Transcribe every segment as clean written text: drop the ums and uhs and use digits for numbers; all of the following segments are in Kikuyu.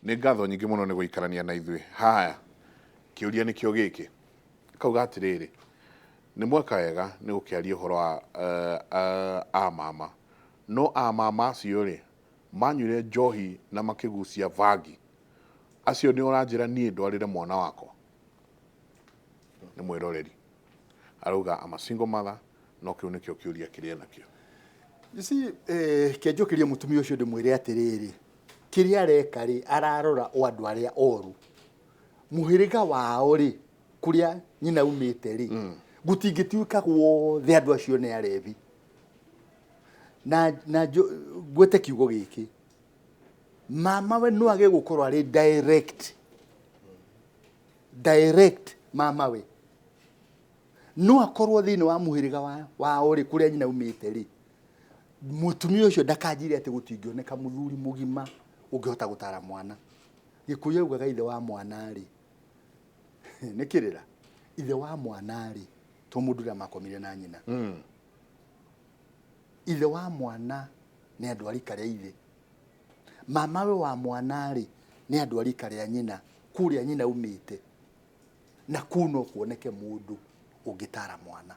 Nĩ ngatho nyingĩ mũno nĩ gũikarania na ithuĩ. Haya, kĩũria nĩkĩo gĩkĩ. Kauga atĩrĩrĩ, nĩ mweka wega nĩ gũkĩaria ũhoro wa a mama. No a mama acio rĩ, manyuire njohi na makĩgucia bangi. Acio nĩ ũranjĩra niĩ ndwarĩre mwana wakwa? Nĩ mwĩroreri. Arauga I'm a single mother, no kĩu nĩkĩo kĩũria kĩrĩa enakĩo. You see, kĩanjũkĩrie mũtumia ũcio ndĩmwĩre atĩrĩrĩ, kĩrĩa areka rĩ, ararora o andũ arĩa oru. Mũhĩrĩga wao rĩ, kũrĩa nyina aumĩte rĩ, gũtingĩtuĩka guothe andũ acio nĩ arebi. Na ngwete kiugo gĩkĩ, mama we no age gũkorwo arĩ direct, direct mama we no akorwo thĩinĩ wa mũhĩrĩga wao rĩ, kũrĩa nyina aumĩte rĩ, mũtumia ũcio ndakanjire atĩ gũtingĩoneka mũthuri mũgima ũngĩhota gũtara mwana. Gĩkũyũ augaga ithe wa mwana rĩ, nĩ kĩrĩra, ithe wa mwana rĩ, to mũndũ ũrĩa makomire na nyina. Ithe wa mwana nĩ andũ a rika rĩa ithe. Mama we wa mwana rĩ, nĩ andũ a rika rĩa nyina, kũrĩa nyina aumĩte. Na kũu no kuoneke mũndũ ũngĩtara mwana.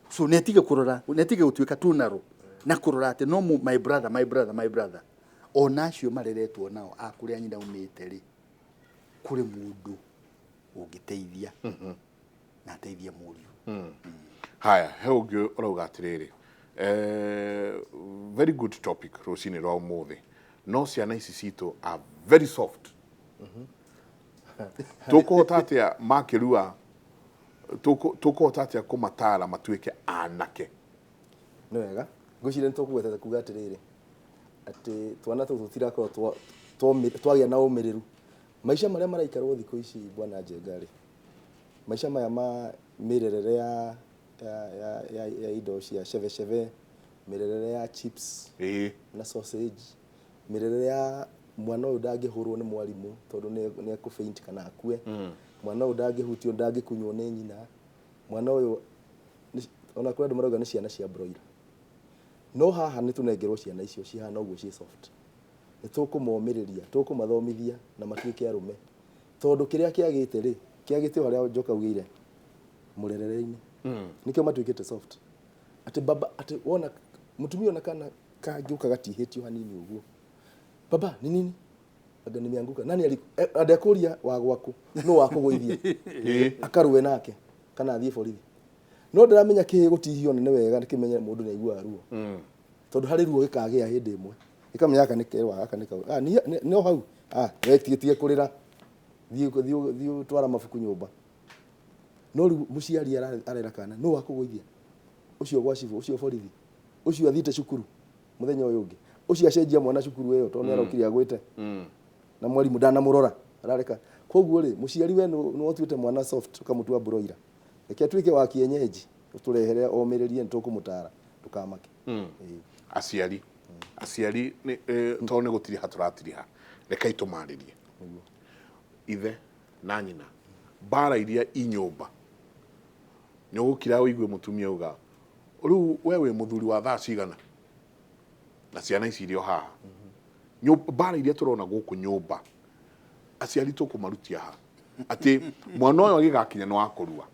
So nĩ atige kũrora, nĩ atige gũtuĩka tu narũ na kũrora atĩ no my brother, my brother, my brother. Ona acio mareretwo nao a kũrĩa nyina aumĩte rĩ, kũrĩ mũndũ ũngĩteithia na ateithie mũriũ. Haya, he ũngĩ ũrauga atĩrĩrĩ, very good topic rũcinĩ rwa ũmũthĩ, no ciana ici citũ are very soft. Tũkũhota atĩa makĩrua, tũkũhota atĩa kũmatara matuĩke anake? Nĩ wega, ngwĩciria nĩ tũkũgwetete kuga atĩrĩrĩ, atĩ twana tũtũ tũtirakorwo twagĩa na ũmĩrĩru. Maica marĩa maraikarwo thikũ ici bwana Njenga rĩ, maica maya ma mĩrerere ya indo cia cebecebe, mĩrerere ya chips na sausage, mĩrerere ya mwana ũyũ ndangĩhũrwo nĩ mwarimũ tondũ nĩ ekũ-faint kana akue, mwana ũyũ ndangĩhutio, ndangĩkunywo nĩ nyina, mwana ũyũ ona kũrĩ andũ marauga nĩ ciana cia broiler. No haha nĩ tũnengerwo ciana icio cihana ũguo ciĩ soft. Nĩ tũkũmomĩrĩria, tũkũmathomithia na matuĩke arũme. Tondũ kĩrĩa kĩagĩte rĩ, kĩagĩte o harĩa Njoka augĩire, mũrerere-inĩ. Nĩkĩo matuĩkĩte soft. Atĩ baba, atĩ wona mũtumia ona kana kangĩũka gatihĩtio hanini ũguo. Baba, ni nini? Anga nimeanguka. Nani ali ndekũria wa gwaku, nũ wakũgũithia? Akarũe nake kana athiĩ borithi. No ndĩramenya kĩhĩ gũtihio nĩ wega kĩmenye mũndũ nĩ aiguaga ruo. Tondũ harĩ ruo gĩkagĩa hĩndĩ ĩmwe. Gĩkamenya gaka nĩ kerwa, gaka nĩ kau. No hau. We tige kũrĩra. Thiĩ, thiĩ, thiĩ twara mabuku nyũmba. No rĩu mũciari arera kana nũ wakũgũithia? Ũcio gwa cibũ, ũcio borithi. Ũcio athiĩte cukuru mũthenya ũyũ ũngĩ. Ũcio acenjia mwana cukuru ĩyo tondũ nĩ arokire agwĩte. Na mwarimũ ndanamũrora. Arareka. Koguo rĩ, mũciari we nĩ ũtuĩte mwana soft ũkamũtua broiler. Reke atuĩke wa kienyeji, ũtũrehere omĩrĩrie nĩ tũkũmũtara, ndũkamake. Aciari, aciari nĩ tondũ nĩ gũtiriha tũratiriha, rekei tũmarĩrie. Ithe na nyina, mbara iria i nyũmba, nĩ ũgũkira ũigue mũtumia auga, rĩu we wĩ mũthuri wa thaa cigana? Na ciana ici irĩ o haha. Mbara iria tũrona gũkũ nyũmba, aciari tũkũmarutia ha? Atĩ mwana ũyũ agĩgakinya nĩ wa kũrua.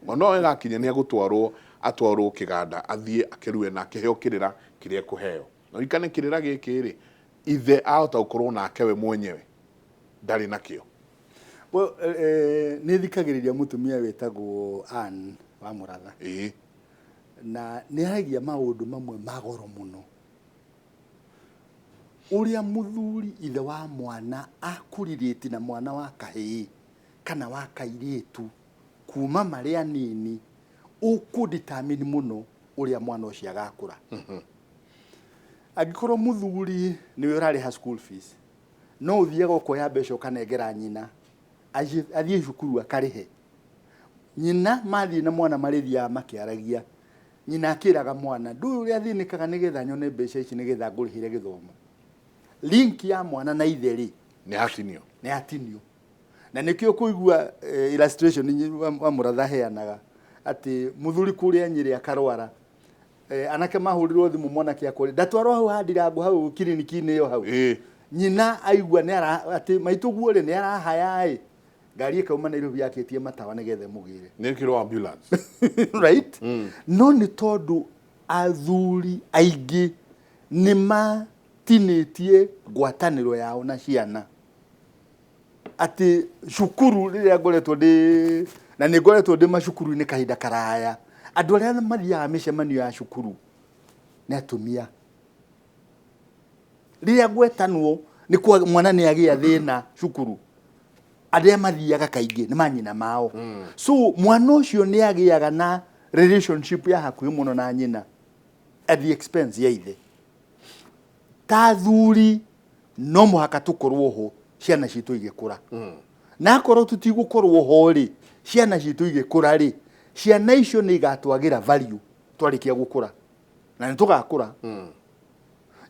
Mwana ũyũ agĩgakinya nĩ egũtwarwo, atwarwo kĩganda, athiĩ akĩrue na akĩheo kĩrĩra kĩrĩa ekũheo. Na ũririkane kĩrĩra gĩkĩ rĩ, ithe ahota gũkorwo nake we mwenyewe ndarĩ nakĩo. Well, nĩ thikagĩrĩria mũtumia wĩtagwo Ann wa Mũratha. Na nĩ aragia maũndũ mamwe ma goro mũno. Ũrĩa mũthuri ithe wa mwana akũrirĩti na mwana wa kahĩĩ kana wa kairĩtu kuma marĩ anini, ũkũ determine mũno ũrĩa mwana ũcio agakũra. Angĩkorwo mũthuri nĩwe ũrarĩha school fees, no ũthiaga ũkoya mbeca ũkanengera nyina athiĩ cukuru akarĩhe. Nyina mathiĩ na mwana marĩthiaga makĩaragia, nyina akĩraga mwana ndũĩ ũrĩa thĩnĩkaga nĩgetha nyone mbeca ici nĩgetha ngũrĩhĩre gĩthomo. Link ya mwana na ithe rĩ, nĩ yatinio. Nĩ yatinio. Na nĩkĩo kũigua illustration wa Mũratha aheanaga atĩ mũthuri kũrĩa Nyĩrĩ akarwara, anake mahũrirwo thimũ mwanake akũrĩ ndatwarwo hau handirango hau kiriniki-inĩ ĩyo hau. Nyina aigua nĩ ara atĩ maitũ guo rĩ nĩ arahaya ĩ, ngari ĩkauma Nairobi yakĩtie matawa nĩgetha ĩmũgĩre. Nĩ ĩkĩrwo ambulance. Right? No nĩ tondũ athuri aingĩ nĩ matinĩtie ngwatanĩro yao na ciana, atĩ cukuru rĩrĩa ngoretwo ndĩ na nĩ ngoretwo ndĩ macukuru-inĩ kahinda karaya, andũ arĩa mathiaga mĩcemanio ya cukuru nĩ atumia. Rĩrĩa gwetanwo nĩ kwa mwana nĩ agĩa thĩna cukuru, arĩa mathiaga kaingĩ nĩ manyina mao. So mwana ũcio nĩ agĩaga na relationship ya hakuhĩ mũno na nyina at the expense ya ithe. Ta athuri no mũhaka tũkorwo ho ciana citũ igĩkũra, na akorwo tũtigũkorwo ho rĩ, ciana citũ igĩkũra rĩ, ciana icio nĩ igatwagĩra value twarĩkia gũkũra, na nĩ tũgakũra.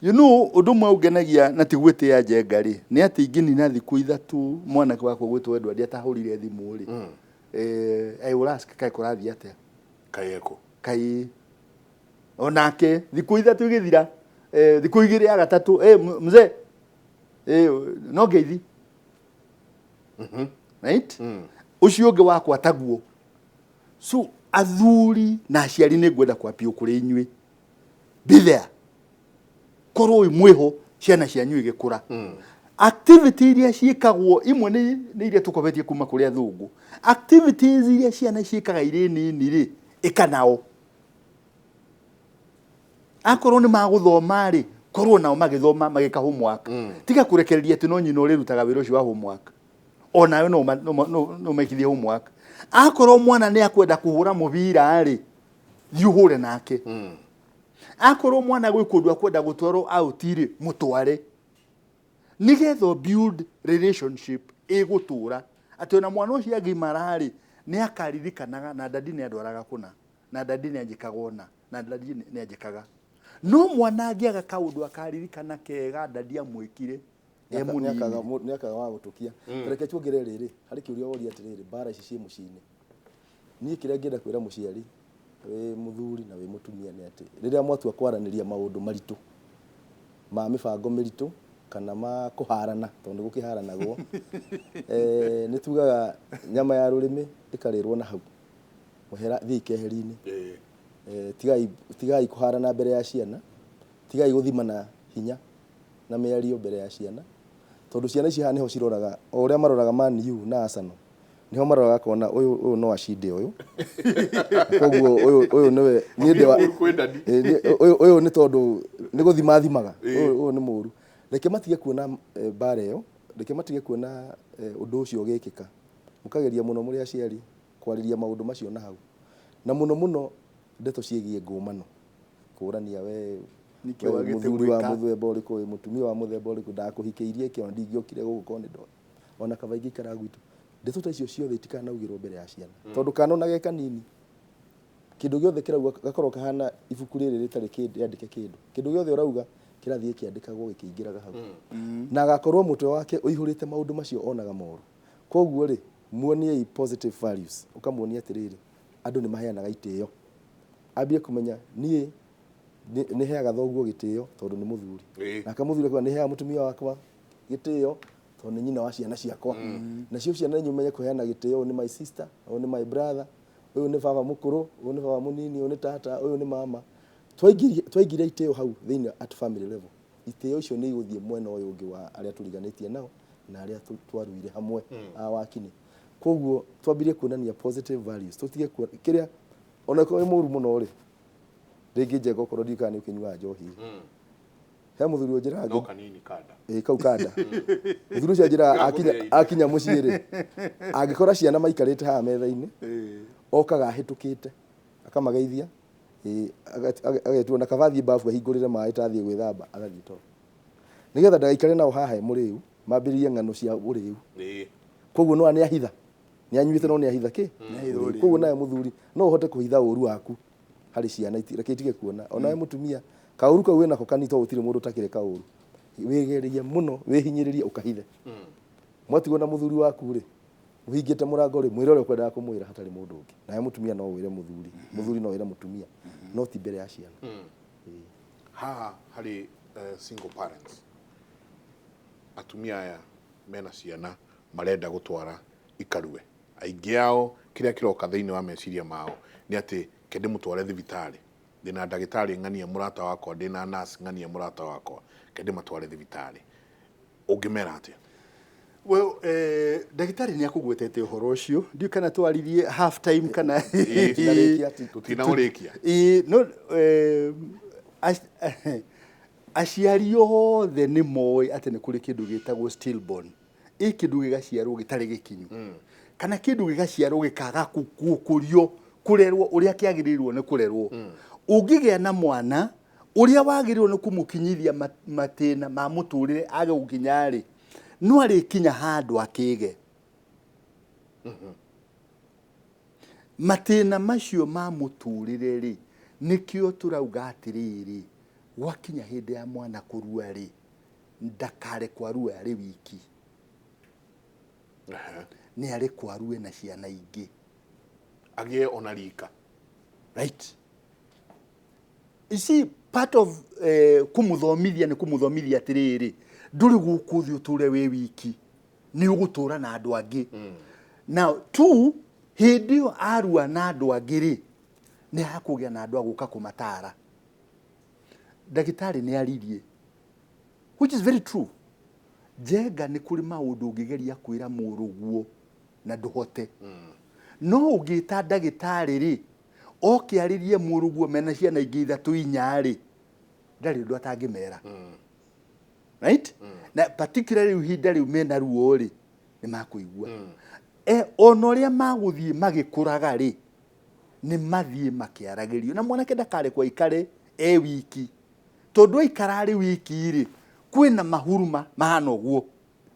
Ũndũ ũmwe ũngenagia na ti gwĩtĩa Njenga rĩ, nĩ atĩ ingĩnina thikũ 3 mwanake wakwa gwĩtwo Edward atahũrire thimũ rĩ, I will ask kaĩ kũrathiĩ atĩa. Kaĩ eko. Kaĩ onake thikũ 3 igĩthira, thikũ 2 ya gatatũ, mzee, no ngeithi. Right? Ũcio ũngĩ wakwa taguo. So athuri na aciari nĩ ngwenda kwambio kũrĩ inyuĩ. Be there. Korwo mwĩho ciana cianyu igĩkũra. Activity iria ciĩkagwo imwe nĩ iria tũkobetie kuma kũrĩ athũngũ. Activities iria ciana ciĩkaga irĩ nini rĩ, ĩka nao. Akorwo nĩ magũthoma rĩ, korwo nao magĩthoma magĩka homework. Tiga kũrekereria atĩ no nyina ũrĩrutaga wĩra ũcio wa homework. Onawe no mekithie homework. Akorwo mwana nĩ akwenda kũhũra mũbira rĩ, thiĩ ũhũre nake. Akorwo mwana gwĩ kũndũ akwenda gũtwarwo out rĩ, mũtware. Nĩgetha build relationship ĩgũtũra. Atĩ ona mwana ũcio agimara rĩ, nĩ akaririkanaga na dadi nĩ andwaraga kũna, na dadi nĩ anjĩkaga ũna, na dadi nĩ anjĩkaga. No mwana angĩaga kaũndũ akaririkana kega dadi amwĩkire e mũnini. Nĩ akaga wa gũtũkia. Reke tuongerere rĩrĩ, harĩ kĩũria woria atĩrĩrĩ, mbara ici ciĩ mũciĩ-inĩ. Niĩ kĩrĩa ngĩenda kwĩra mũciari wĩ mũthuri na wĩ mũtumia nĩ atĩ rĩrĩa mwatua kwaranĩria maũndũ maritũ ma mĩbango mĩritũ kana ma kũharana, tondũ nĩ gũkĩharanagwo, nĩ tugaga nyama ya rũrĩmĩ ĩkarĩrwo na hau mũhera, thiĩ keheri-inĩ. Tigai kũharana mbere ya ciana, tigai gũthimana hinya na mĩario mbere ya ciana, tondũ ciana ici haha nĩho ciroraga, o ũrĩa maroraga Man U na Arsenal niho maroraga kona ũyũ ũyũ no acinde ũyũ, koguo ũyũ ũyũ nĩwe niĩ ndĩ wa Mũru kwĩ dadi. Ũyũ ũyũ nĩ tondũ nĩ gũthima thimaga, ũyũ ũyũ nĩ mũru. Reke matige kuona mbara ĩyo, reke matige kuona ũndũ ũcio ũgĩkĩka. Mũkageria mũno mũrĩ aciari kwarĩria maũndũ macio na hau, na mũno mũno ndeto ciĩgiĩ ngũmano, kũrania we Nĩkĩ we wagĩte mũthuri wa gwĩka? mũthemba ũrĩkũ, wĩ mũtumia wa mũthemba ũrĩkũ, ndakũhikĩirie kĩ, ona ndingĩokire gũkũ korwo nĩ ndoĩ, ona kaba ingĩikara gwitũ. Ndeto ta icio ciothe itikanaugĩrwo mbere ya ciana, tondũ kana ge kanini kĩndũ gĩothe kĩrauga gakorwo kahana ibuku rĩrĩ rĩtarĩ rĩandĩke kĩndũ, kĩndũ gĩothe ũrauga kĩrathiĩ kĩandĩkagwo gĩkĩingĩraga hau, na agakorwo mũtwe wake ũihũrĩte maũndũ macio onaga moru. Koguo rĩ, muoniei positive values, ũkamuonia atĩrĩrĩ, andũ nĩ maheanaga itĩo, ambie kũmenya niĩ nĩ heaga thoguo gĩtĩo tondũ nĩ mũthuri, nake mũthuri akauga nĩ heaga mũtumia wakwa gĩtĩo tondũ nĩ nyina wa ciana ciakwa, nacio ciana nĩ umenye kũheana gĩtĩo, ũyũ nĩ my sister, ũyũ nĩ my brother, ũyũ nĩ baba mũkũrũ, ũyũ nĩ baba mũnini, ũyũ nĩ tata, ũyũ nĩ mama. Twaingĩria itĩo hau thĩinĩ at family level, itĩo icio nĩ igũthiĩ mwena ũyũ ũngĩ wa arĩa tũriganĩtie nao na arĩa twaruire hamwe a wakini. Koguo twambirie kuonania positive values, tũtige kĩrĩa ona korwo wĩ mũru mũno rĩ, rĩngĩ Njenga okorwo ndiũĩ kana nĩ ũkĩnyuaga njohi rĩ, he mũthuri ũnjĩraga No kanini kanda. Ĩĩ, kau kanda. Mũthuri ũcio anjĩraga Kĩra mũthenya. Akinya mũciĩ rĩ, angĩkora ciana maikarĩte haha metha-inĩ, okaga ahĩtũkĩte akamageithia, agetua na kaba athiĩ bafu ahingũrĩre maĩ ta athiĩ gwĩthamba, agathiĩ toro, nĩgetha ndagaikare nao haha e mũrĩu, mambĩrĩrie ng'ano cia ũrĩu. Koguo no nĩ ahitha, nĩ anyuĩte, no nĩ ahitha kĩ. Nĩ ahitha ũrĩu. Koguo nawe mũthuri no ũhote kũhitha ũru waku harĩ ciana, reke itige kuona. Onawe mũtumia kaũru kau wĩnako kanini, tondũ gũtirĩ mũndũ ũtakĩrĩ kaũru, wĩgerie mũno, wĩhinyĩrĩrie ũkahithe. Mwatigwo na mũthuri waku rĩ, ũhingĩte mũrango rĩ, mwĩre ũrĩa ũkwendaga kũmwĩra hatarĩ mũndũ ũngĩ. Nawe mũtumia no wĩre mũthuri, mũthuri no wĩre mũtumia, no ti mbere ya ciana. Haha harĩ single parents, Atumia aya mena ciana marenda gũtwara ikarue, aingĩ ao kĩrĩa kĩroka thĩinĩ wa meciria mao nĩ atĩ ke ndĩmũtware thibitarĩ, ndĩna ndagĩtarĩ ng'ania mũrata wakwa, ndĩna nurse ng'ania mũrata wakwa, ke ndĩmatware thibitarĩ. Ũngĩmera atĩa? Well, ndagĩtarĩ nĩ akũgwetete ũhoro ũcio, ndiũĩ kana twaririe half time kana Tũtinarĩkia ti. Tũtinaũrĩkia. Ĩĩ, no aciari othe nĩ moĩ atĩ nĩ kũrĩ kĩndũ gĩtagwo stillborn, ĩ kĩndũ gĩgaciarwo gĩtarĩ gĩkinyu, kana kĩndũ gĩgaciarwo gĩkaga gũkũrio, kũrerwo ũrĩa kĩagĩrĩirwo nĩ kũrerwo. Ũngĩgĩa na mwana ũrĩa wagĩrĩirwo nĩ kũmũkinyithia matĩna ma mũtũrĩre age gũkinya rĩ, no arĩkinya handũ akĩge. Matĩna macio ma mũtũrĩre rĩ, nĩkĩo tũrauga atĩrĩrĩ, gwakinya hĩndĩ ya mwana kũrua rĩ, ndakarekwo arue arĩ wiki. Nĩ arekwo arue na ciana ingĩ. Agĩe ona rika. Right. You see, part of kũmũthomithia nĩ kũmũthomithia atĩrĩrĩ, ndũrĩ gũkũ thĩ ũtũre wĩ wiki, nĩ ũgũtũra na andũ angĩ. Now, two, hĩndĩ ĩyo arua na andũ angĩ rĩ, nĩ hakũgĩa na andũ a gũka kũmatara. Ndagĩtarĩ nĩ aririe, which is very true. Njenga nĩ kũrĩ maũndũ ũngĩgeria kwĩra mũrũguo na ndũhote. No ũngĩta ndagĩtarĩ rĩ, oke arĩrie mũrũguo mena ciana ingĩ ithatũ inya rĩ, ndarĩ ũndũ atangĩmera. Right? Na particularly rĩu ihinda rĩu mena ruo rĩ, nĩ makũigua. Ona ũrĩa magũthiĩ magĩkũraga rĩ, nĩ mathiĩ makĩaragĩrio. Na mwanake ndakarekwo aikare e wiki. Tondũ aikara arĩ wiki rĩ, kwĩna mahuru mahana ũguo,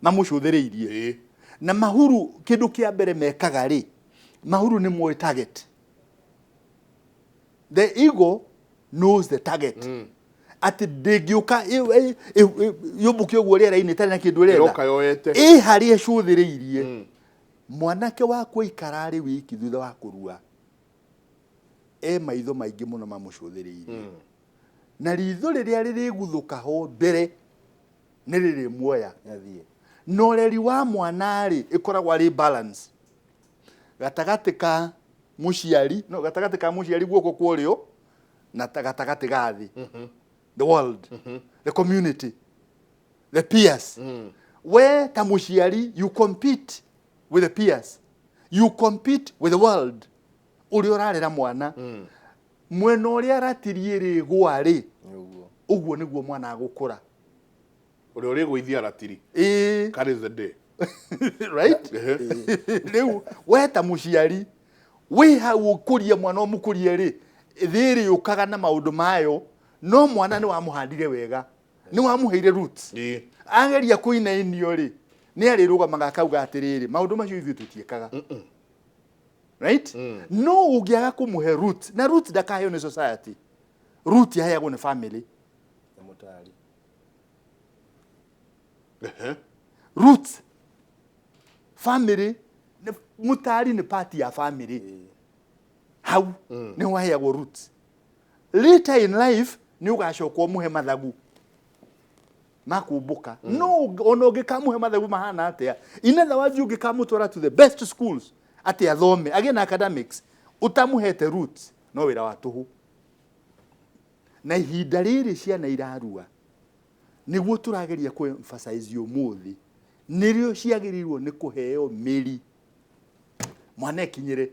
mamũcũthĩrĩirie. Na mahuru kĩndũ kĩa mbere mekaga rĩ, mahuru nĩ moĩ target. The ego knows the target. Atĩ ndĩngĩũka yũmbũke ũguo rĩera-inĩ ĩtarĩ na kĩndũ ĩrenda. Ĩroka yoete. Ĩ harĩa ĩcũthĩrĩirie. Mwanake waku aikara arĩ wiki thutha wa kũrua, e maitho maingĩ mũno mamũcũthĩrĩirie. Na ritho rĩrĩa rĩrĩguthũka ho mbere nĩ rĩrĩmuoya. Athiĩ. Na ũreri wa mwana rĩ, ĩkoragwo arĩ balance gatagatĩ ka mũciari, no gatagatĩ ka mũciari guoko kwa ũrĩo na gatagatĩ ga thĩ. The world, the community, the peers. We ta mũciari, you compete with the peers, you compete with the world. Ũrĩa ũrarera mwana, mwena ũrĩa ratiri ĩrĩgũa rĩ, ũguo nĩguo mwana agũkũra. Ũrĩa ũrĩgũithia ratiri. Carries the day. Right? Rĩu we ta mũciari wĩ hau ũkũrie mwana ũmũkũrie rĩ, thĩ ĩrĩũkaga na maũndũ mayo, no mwana nĩ wamũhandire wega, nĩ wamũheire roots. Ageria kũinainio rĩ, nĩ arĩrũgamaga akauga atĩrĩrĩ, maũndũ macio ithuĩ tũtiĩkaga. Right? No ũngĩaga kũmũhe roots, na roots ndakaheo nĩ society, root yaheagwo nĩ family. Na mũtari. Roots family, mũtari nĩ part ya family. Hau nĩ waheagwo roots. Later in life nĩ ũgacoka ũmũhe mathagu makũmbũka. No ona ũngĩkamũhe mathagu mahana atĩa, in other words ũngĩkamũtwara to the best schools atĩ athome agĩe na academics, ũtamũhete roots no wĩra wa tũhũ. Na ihinda rĩrĩ ciana irarua, nĩguo tũrageria kũ emphasize ũmũthĩ, nĩrĩo ciagĩrĩirwo nĩ kũheo mĩri mwana ekinyĩre.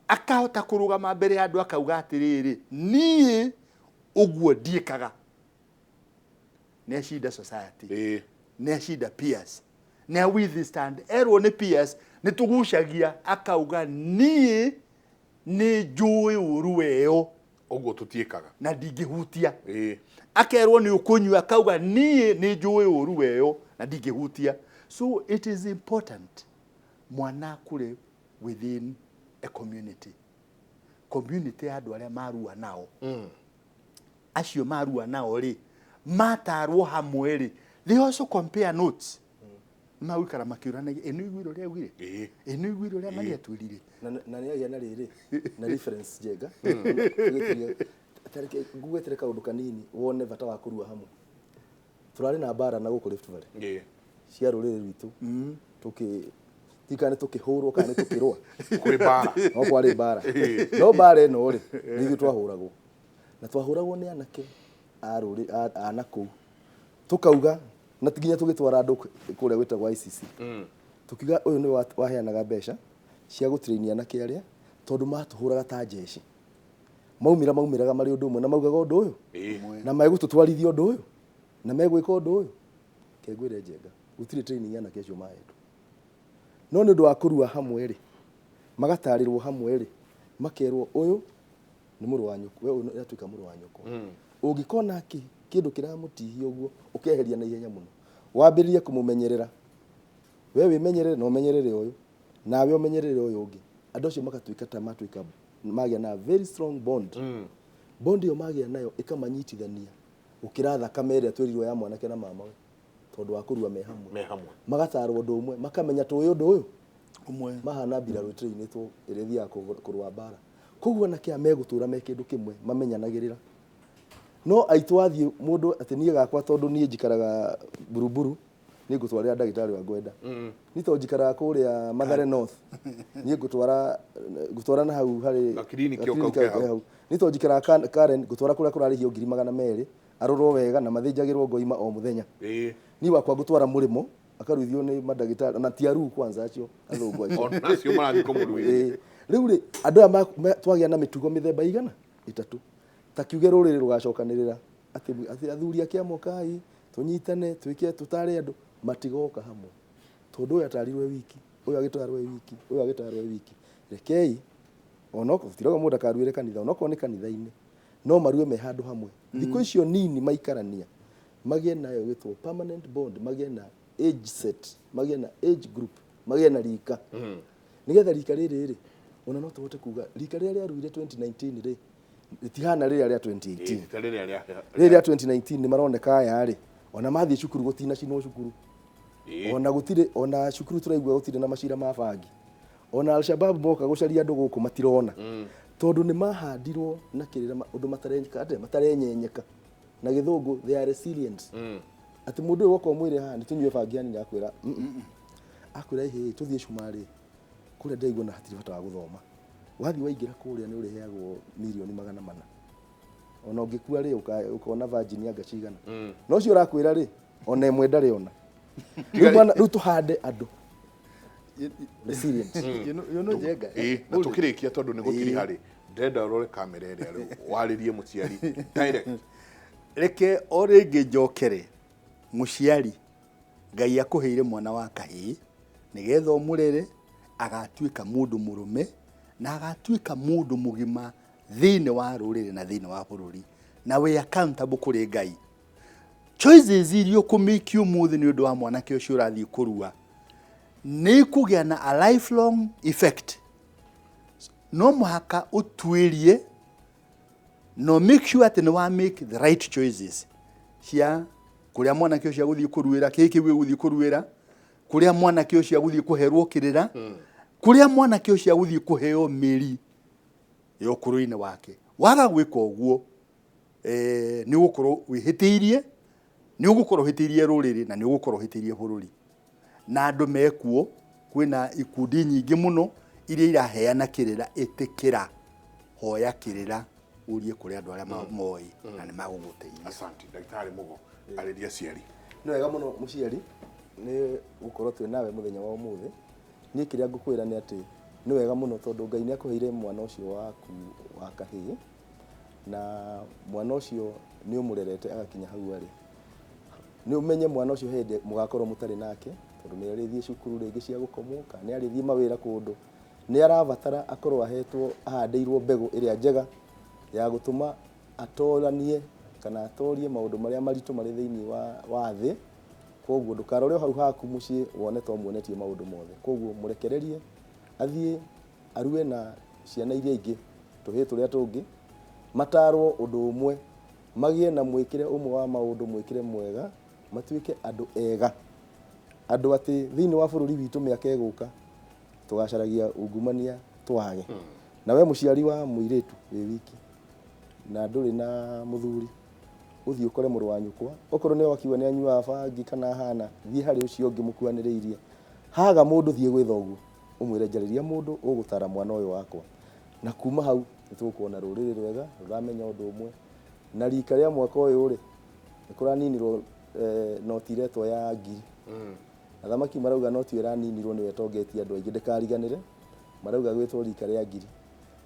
Akahota kũrũgama mbere ya andũ akauga atĩrĩrĩ, niĩ ũguo ndiĩkaga. Nĩ acinda society. Nĩ acinda peers. Nĩ a withstand. Erwo nĩ peers, nĩ tũgucagia akauga niĩ nĩ njũĩ ũru weyo. Ũguo tũtiĩkaga. Na ndingĩhutia. Akerwo nĩ ũkũnyua akauga niĩ nĩ njũĩ ũru weyo na ndingĩhutia. So it is important mwana akũre within a community. Community ya andũ arĩa marua nao. Acio marua nao rĩ, matarwo hamwe rĩ, they also compare notes. Magũikara makĩũranagia, ĩ nĩ ũiguire ũrĩa augire? Ĩ nĩ ũiguire ũrĩa Maria atwĩrire? Na nĩ agĩa na rĩrĩ, na reference njega. Ngũgwetere kaũndũ kanini wone bata wa kũrua hamwe. Tũrarĩ na mbara na gũkũ Rift Valley. Cia rũrĩrĩ rwitũ. Tũkĩ tikana tũkĩhũrwo kana tũkĩrũa. Kwĩ mbara. No kwarĩ mbara. No mbara ĩno rĩ, nĩ ithuĩ twahũragwo. Na twahũragwo nĩ anake a rũrĩ a nakũu. Tũkauga na nginya tũgĩtwara andũ kũrĩa gwĩtagwo ICC. Tukiuga ũyũ nĩwe waheanaga mbeca cia gũtrain anake arĩa tondũ matũhũraga ta njeci. Maumĩra maumĩraga marĩ ũndũ ũmwe na maugaga ũndũ ũyũ. Na megũtũtwarithia ũndũ ũyũ. Na megwĩka ũndũ ũyũ. Ke ngwĩre Njenga, gũtirĩ training anake acio mahetwo. No nĩ ũndũ wa kũrua hamwe rĩ, magatarĩrwo hamwe rĩ, makerwo ũyũ nĩ mũrũ wa nyũkwa, we ũyũ nĩ atuĩka mũrũ wa nyũkwa. Ũngĩkona kĩndũ kĩramũtihia ũguo, ũkeheria na ihenya mũno. Wambĩrĩrie kũmũmenyerera. We wĩmenyerere na ũmenyerere ũyũ, nawe ũmenyerere ũyũ ũngĩ. Andũ acio magatuĩka ta matuĩka magĩa na very strong bond. Bond ĩyo magĩa nayo ĩkamanyitithania gũkĩra thakame ĩrĩa twĩrirwo ya mwanake na mamawe tondũ wa kũrua me hamwe. Me hamwe. Magatarwo ũndũ ũmwe, makamenya tũĩ ũndũ ũyũ ũmwe. Mahana mbirarũ ĩtrainĩtwo ĩrĩa ĩthiaga kũrũa mbara. Koguo anake aya megũtũra me kĩndũ kĩmwe mamenyanagĩrĩra. No aitũ athiĩ mũndũ atĩ niĩ gakwa tondũ niĩ njikaraga Buruburu, niĩ ngũtwarĩra ndagĩtarĩ wa ngwenda. Niĩ tondũ njikaraga kũrĩa Mathare North, niĩ ngũtwara na hau harĩ Gakiriniki o gakiriniki kau ke kau hau. hau. Niĩ tondũ njikaraga Karen, ngũtwara kũrĩa kũrarĩhio ngiri magana merĩ, arorwo wega na mathĩnjagĩrwo ngoima o mũthenya. Niĩ wakwa ngũtwara mũrĩmo, akaruithio nĩ mandagĩtarĩ, na ti aruu kwanza acio, athũngũ acio. Ona acio marathiĩ kũmũruithia. Rĩu rĩ, andũ aya twagĩa na mĩtugo mĩthemba igana ĩtatũ. Ta kiuge rũrĩrĩ rũgacokanĩrĩra atĩ athuri a kĩama ũkai, tũnyitane, twĩke, tũtare andũ, matigoka hamwe. Tondũ ũyũ atarirwo e wiki, ũyũ agĩtarwo e wiki, ũyũ agĩtarwo e wiki. Rekei, onokorwo tũtirauga mũndũ akaruĩre kanitha, onokorwo nĩ kanitha-inĩ, no marue me handũ hamwe. Thikũ icio nini maikarania, magĩe nayo ĩgwĩtwo permanent bond, magĩe na age set, magĩe na age group, magĩe na rika. Nĩgetha rika rĩrĩ rĩ, ona no tũhote kuga rika rĩrĩa rĩaruire 2019 rĩ, rĩtihana rĩrĩa rĩa 2018. Ĩĩ, ta rĩrĩa rĩa Rĩrĩa rĩa 2019 nĩ maroneka aya rĩ, ona mathiĩ cukuru gũtinacinwo cukuru. Ona gũtirĩ, ona cukuru tũraigua gũtirĩ na macira ma bangi. Ona Al-Shabaab moka gũcaria andũ gũkũ matirona. Tondũ nĩ mahandirwo na kĩrĩra ũndũ matarenyeka, atĩa? Matarenyenyeka. Na gĩthũngũ, they are resilient. Atĩ mũndũ ũyũ woka ũmwĩre haha, nĩ tũnyue bangi hanini, akwĩra, Akwĩra, ĩhĩ, tũthiĩ cumarĩ. Kũrĩa ndĩraigua na hatirĩ bata wa gũthoma. Wathiĩ waingĩra kũrĩa nĩ ũrĩheagwo mirioni magana mana. Ona ũngĩkua rĩ, ũkona virgin anga cigana. No ũcio ũrakwĩra rĩ, ona ĩmwe ndarĩ ona. Rĩu mwana, rĩu tũhande andũ. Resilient. You know Njenga. Na tũkĩrĩkia tondũ nĩ gũtiriha rĩ, ndĩrenda ũrore kamera ĩrĩa rĩu, warĩrie mũciari direct. Reke o rĩngĩ njokere mũciari, Ngai akũheire mwana wa kahĩĩ nĩgetha ũmũrere agatuĩka mũndũ mũrũme na agatuĩka mũndũ mũgima thĩinĩ wa rũrĩrĩ na thĩinĩ wa bũrũri, na wĩ accountable kũrĩ Ngai. Choices iria ũkũmĩki ũmũthĩ nĩ ũndũ wa mwanake ũcio ũrathiĩ kũrua nĩ ikũgĩa na a lifelong effect. No mũhaka ũtuĩrie no make sure atĩ nĩ wa make the right choices cia kũrĩa mwanake ũcio agũthiĩ kũruĩra, kĩĩ kĩu gĩgũthiĩ kũruĩra, kũrĩa mwanake ũcio agũthiĩ kũherwo kĩrĩra, kũrĩa mwanake ũcio agũthiĩ kũheo mĩri ya ũkũrũ-inĩ wake. Waga gwĩka ũguo, nĩ ũgũkorwo wĩhĩtĩirie, nĩ ũgũkorwo ũhĩtĩirie rũrĩrĩ na nĩ ũgũkorwo ũhĩtĩirie bũrũri. Na andũ mekuo, kwĩna ikundi nyingĩ mũno iria iraheana kĩrĩra, ĩtĩkĩra, hoya kĩrĩra, ũrie kũrĩ andũ arĩa moĩ na nĩ magũgũteithia. Asante, Ndagĩtarĩ Mũgo, arĩria aciari. Nĩ wega mũno mũciari nĩ gũkorwo twĩ nawe mũthenya wa ũmũthĩ. Niĩ kĩrĩa ngũkwĩra nĩ atĩ nĩ wega mũno tondũ Ngai nĩ akũheire mwana ũcio waku wa kahĩĩ, na mwana ũcio nĩ ũmũrerete agakinya hau arĩ. Nĩ ũmenye mwana ũcio hĩndĩ mũgakorwo mũtarĩ nake, tondũ nĩ arĩthiĩ cukuru rĩngĩ cia gũkomwo, kana nĩ arĩthiĩ mawĩra kũndũ. Nĩ arabatara akorwo ahetwo, ahandĩirwo mbegũ ĩrĩa njega ya gũtũma atoranie kana atorie maũndũ marĩa maritũ marĩ thĩinĩ wa thĩ. Koguo ndũkarore o hau haku mũciĩ wone to muonetie maũndũ mothe. Koguo mũrekererie athiĩ arue na ciana iria ingĩ, tũhĩĩ tũrĩa tũngĩ, matarwo ũndũ ũmwe, magĩe na mwĩkĩre ũmwe wa maũndũ, mwĩkĩre mwega, matuĩke andũ ega. Andũ atĩ thĩinĩ wa bũrũri witũ mĩaka ĩgũka tũgacaragia ungumania twage. Na we mũciari wa mũirĩtu wĩ wiki na ndũrĩ na mũthuri, Ũthiĩ ũkore mũrũ wa nyũkwa, okorwo nĩwe wakiuga nĩ anyuaga bangi kana ahana, thiĩ harĩ ũcio ũngĩ mũkuhanĩrĩirie. Haga mũndũ thiĩ gwĩ thoguo, ũmwĩre njarĩria mũndũ ũgũtara mwana ũyũ wakwa. Na kuma hau nĩ tũgũkorwo na rũrĩrĩ rwega rũramenya ũndũ ũmwe. Na rika rĩa mwaka ũyũ rĩ, nĩ kũraninirwo noti iretwo ya ngiri. Athamaki marauga noti ĩyo ĩraninirwo nĩyo ĩtongetie andũ aingĩ, ndĩkariganĩre, marauga gwĩtwo rika rĩa ngiri.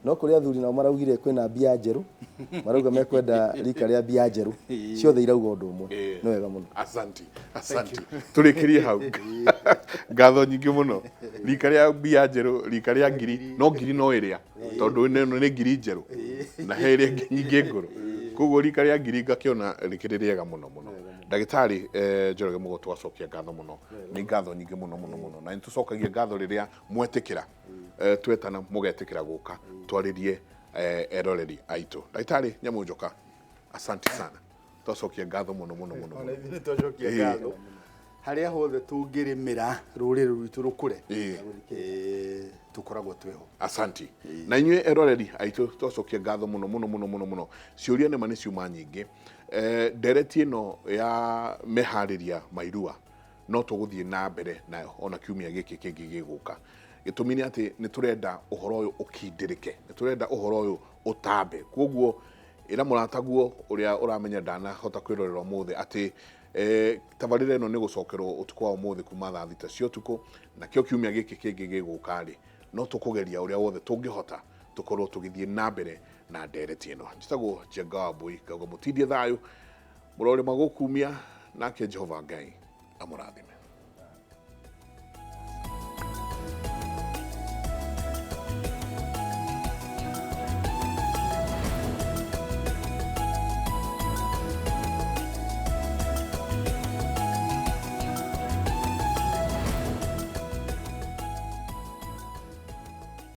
No kũrĩ athuri nao maraugire kwĩna mbia njerũ, marauga mekwenda rika rĩa mbia njerũ. Ciothe irauga ũndũ ũmwe. Nĩ wega mũno. Asanti, asanti. Tũrĩkĩrie hau. Ngatho nyingĩ mũno. Rika rĩa mbia njerũ, rika rĩa ngiri, no ngiri no ĩrĩa tondũ ĩno nĩ ngiri njerũ na he ĩrĩa ĩngĩ nyingĩ ngũrũ. Koguo rika rĩa ngiri ngakĩona rĩkĩrĩ rĩega mũno mũno. Ndagĩtarĩ Njoroge Mũgo, twacokia ngatho mũno. Nĩ ngatho nyingĩ mũno mũno mũno. Na nĩ tũcokagia ngatho rĩrĩa mwetĩkĩra twetana mũgetĩkĩra gũka twarĩrie eroreri aitũ. Ndagĩtarĩ Nyamũ Njoka, asanti sana. Twacokia ngatho mũno mũno mũno Ona mũno. ithuĩ nĩ twacokia ngatho harĩa hothe tũngĩrĩmĩra rũrĩrĩ rwitũ rũkũre, tũkoragwo twĩho. Asanti. Na inyuĩ eroreri aitũ, twacokia ngatho mũno mũno mũno mũno mũno. Ciũria nĩma nĩ ciuma nyingĩ. Ndereti ĩno ya meharĩria ma irua no tũgũthiĩ na mbere nayo ona kiumia gĩkĩ kĩngĩ gĩgũka. Gĩtũmi nĩ atĩ nĩ tũrenda ũhoro ũyũ ũkindĩrĩke, nĩ tũrenda ũhoro ũyũ ũtambe. Koguo ĩra mũrataguo ũrĩa ũramenya ndanahota kwĩrorera ũmũthĩ atĩ tabarĩra ĩno nĩ gũcokerwo ũtukũ wa ũmũthĩ kuma thaa 6 cia ũtukũ, nakĩo kiumia gĩkĩ kĩngĩ gĩgũka rĩ, no tũkũgeria ũrĩa wothe tũngĩhota tũkorwo tũgĩthiĩ na mbere na ndereti ĩno. Njĩtagwo Njenga wa Mbui, ngauga mũtindie thayũ, mũrore magũkumia, nake Jehova Ngai amũrathime.